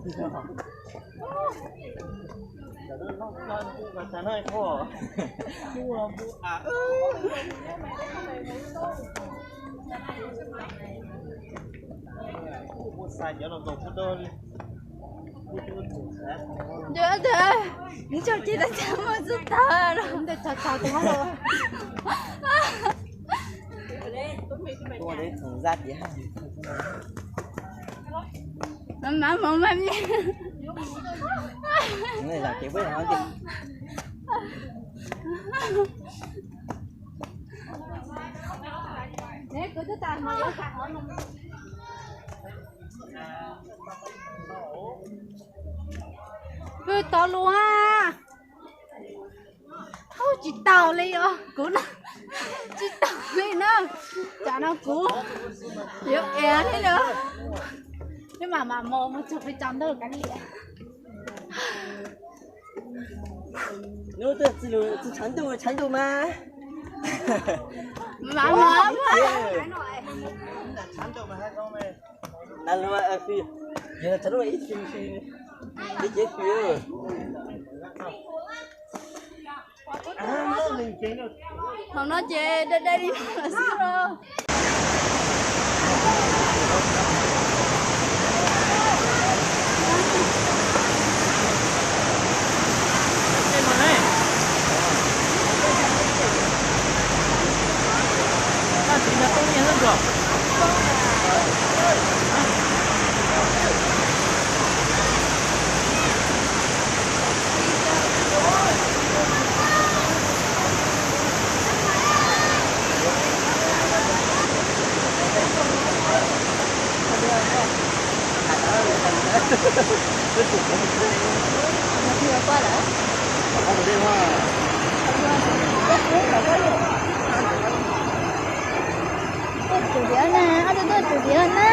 Ntawd ntawd, nws tsaug ces tau caj muag xub tag los. Mas mas mas mas. Pw tod lus a. Ub, tsis tau li os, kuv no tsis tau li na. Tsam no kuv yuav ev thiab na. Peb mam mam mus mus txog peb tsaus ntuj kav liam. Hnub twg txi lus txi tshav ntuj tshav ntuj mas. Mam mam. Nas luas, yog tshav ntuj ib txi, ib cev txi. Thaum no ces dai dai li no lawm xwb os. Tuaj tsum diav na, ob tug tuaj tsum diav na.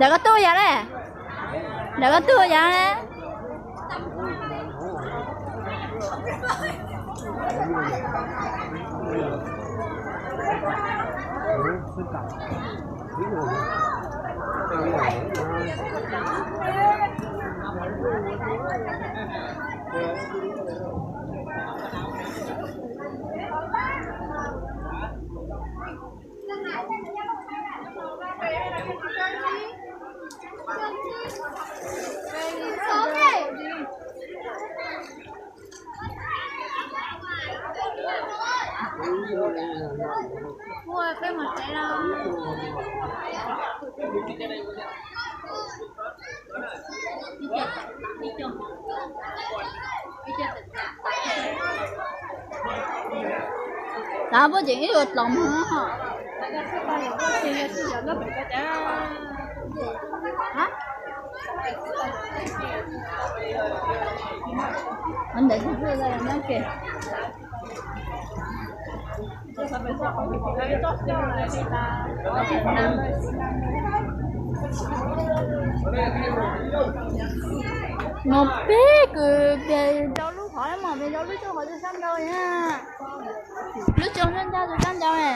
Ntawm koj tuaj yog ne? Ntawm koj tuaj yog ne? Xav puas tseem ib ua tloos. Ntawd tsis txawj nyob ke. Mus peb kws pes rau lub qhov, mus pes rau lub rooj qhov twg sab nraud na. Lub rooj sab nraud, sab nraud na.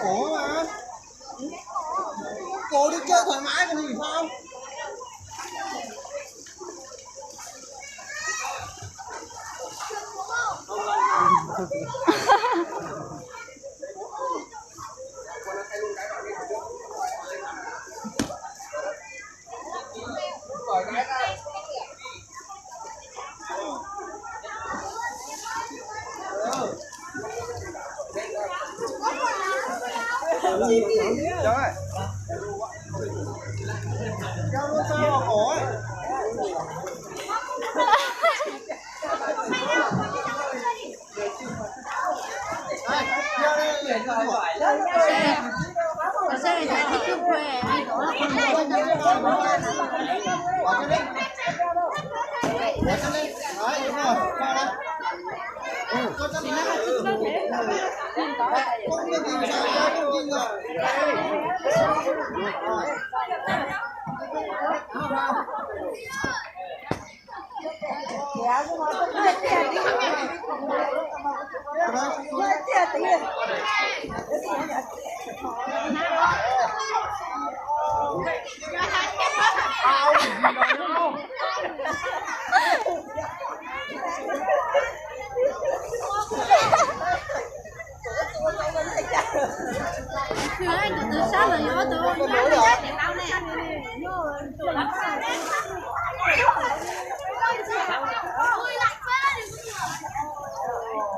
Ủa mà. Cô đi chơi thoải mái còn gì không?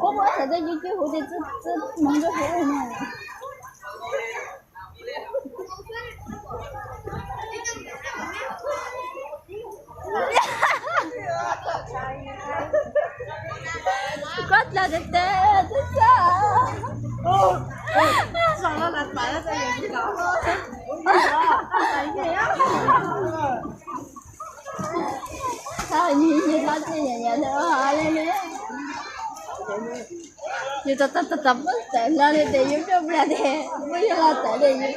Kuv muab xav tias yus cwj huv tias txwj moog rau huv no. Koj dlaag tes tes txhaj txhaj. Txhaj nyi nyi hlob txij nyiam nyiam li li. Yus tau tau tau muab tawm hlo li tes yus nrog plag tes muab yus hlo tawm li yus.